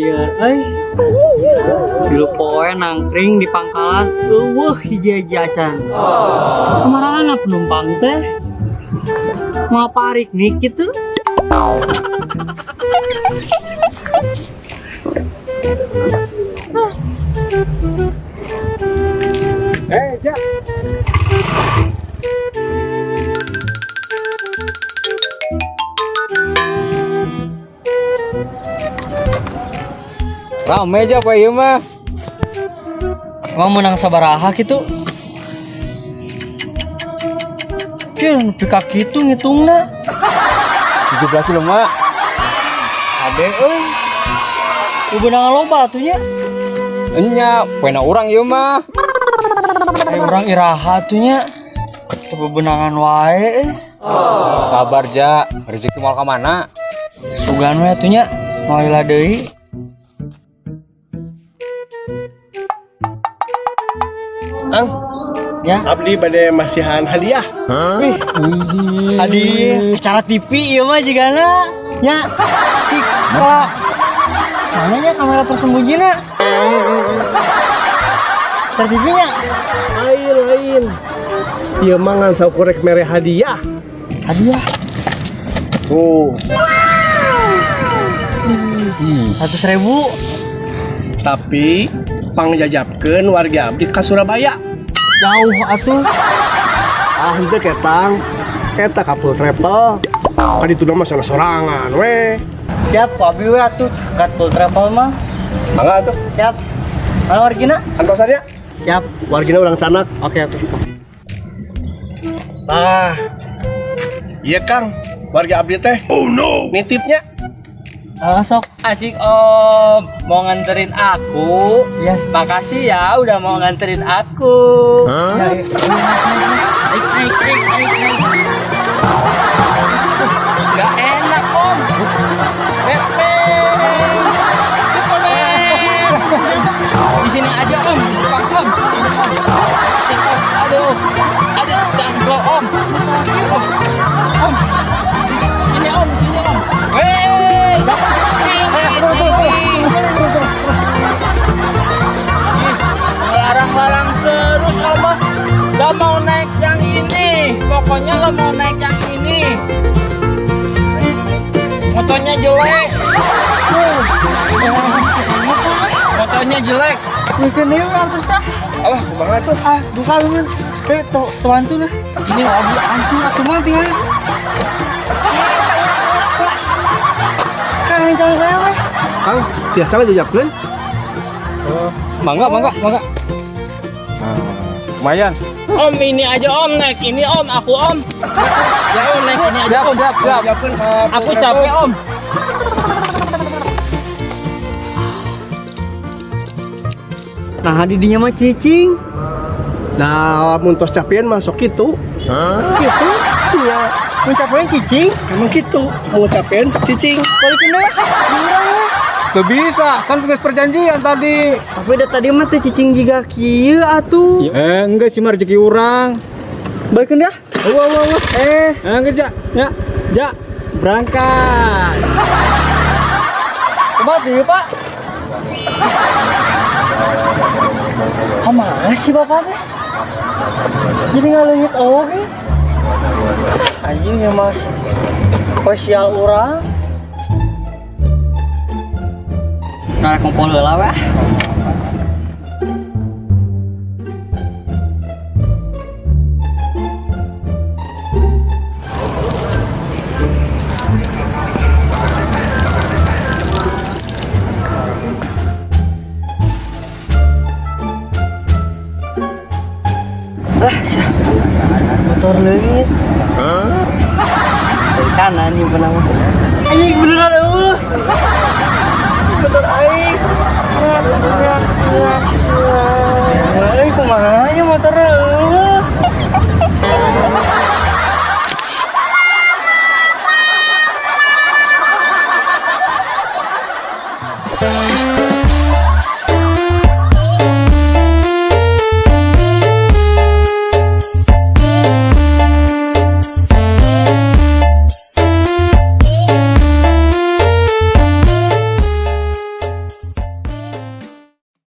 Lieur euy. Dulu poe nangkring di pangkalan euweuh hiji-hiji acan. Kemana penumpang teh? Mau parik nih gitu? Eh, Ja. Rame aja poe ieu mah. Emang menang sabaraha gitu? Cil, nepi ka kitu ngitungna. 17 jelema. Ade euy. Beunang loba atuh nya. Enya, poena urang ieu mah. Ai urang iraha atuh nya. Teu bebenangan wae euy. Sabar ja, rezeki moal ka mana? Sugan we atuh nya. Moal heula deui. Kang, Ya. abdi bade masihan hadiah. Wih, adi acara TV ieu mah jigana nya. Cik, kala mana nya kamera tersembunyi na? Acara TV nya. Lain, lain. Ieu mah ngan saukur rek mere hadiah. Hadiah Tuh, 100.000. tapi pangjajapkeun warga abdi ka Surabaya. Jauh atuh. Ah, henteu ketang. Eta ka full travel. Ka ditu mah sana sorangan we. Siap, ku abi we atuh kat full travel mah. Mangga atuh. Siap. Mana wargina? Antosannya Siap. wargina urang canak. Oke, oke. Tah. Iya Kang, warga abdi teh. Oh no. Nitipnya. Ah, sok. Asik om, mau nganterin aku? Yes. Makasih ya udah mau nganterin aku. Ya, ya. Naik, naik, naik, naik, naik. Gak enak om. Batman, Superman. Di sini aja om, Pak om. Om. Aduh, aduh, jangan om. Om, om. Sini om, sini om. Wey, larang-larang terus om mah. Gak mau naik yang ini, pokoknya gak mau naik yang ini. Motornya jelek. Motornya jelek. Mungkin deui urang terus tah. Alah, kumaha tuh? Ah, buka lu. Eh, tuan tuh lah. Ini abi antur atuh mah tinggal. Kang jangan saya weh. Kang, biasa ngajajapkeun? Mangga, mangga, mangga. Nah, lumayan. Om ini aja om, naik ini om, aku om. Ya om naik ini aja Siap, om. siap, siap. Jajapkeun ka full Aku travel. capek om. Nah, di dinya mah cicing. Nah, lamun tos capean mah sok kitu. Gitu. Iya, Mun capean cicing. emang gitu. Mau capean cek cicing. Balikin deui. Di urang weh. Tuh bisa, kan geus perjanjian tadi. Tapi da tadi mah teh cicing jiga kieu atuh. Eh, enggak sih mah rezeki urang. Balikin dah. Wah, wah, wah. Eh, Eh, enggak, Ja. Ya, Ja, berangkat. coba tuh Pak. Kemana sih bapak teh? Jadi ngaleungit oge. Anjing ya mas. Spesial urang. Nah, kumpul heula weh. Lah, sia. Motor leungit. Dari kanan nyimpen nama. Anjing beneran eueuh. Motor aing. Euy, kumaha nya motor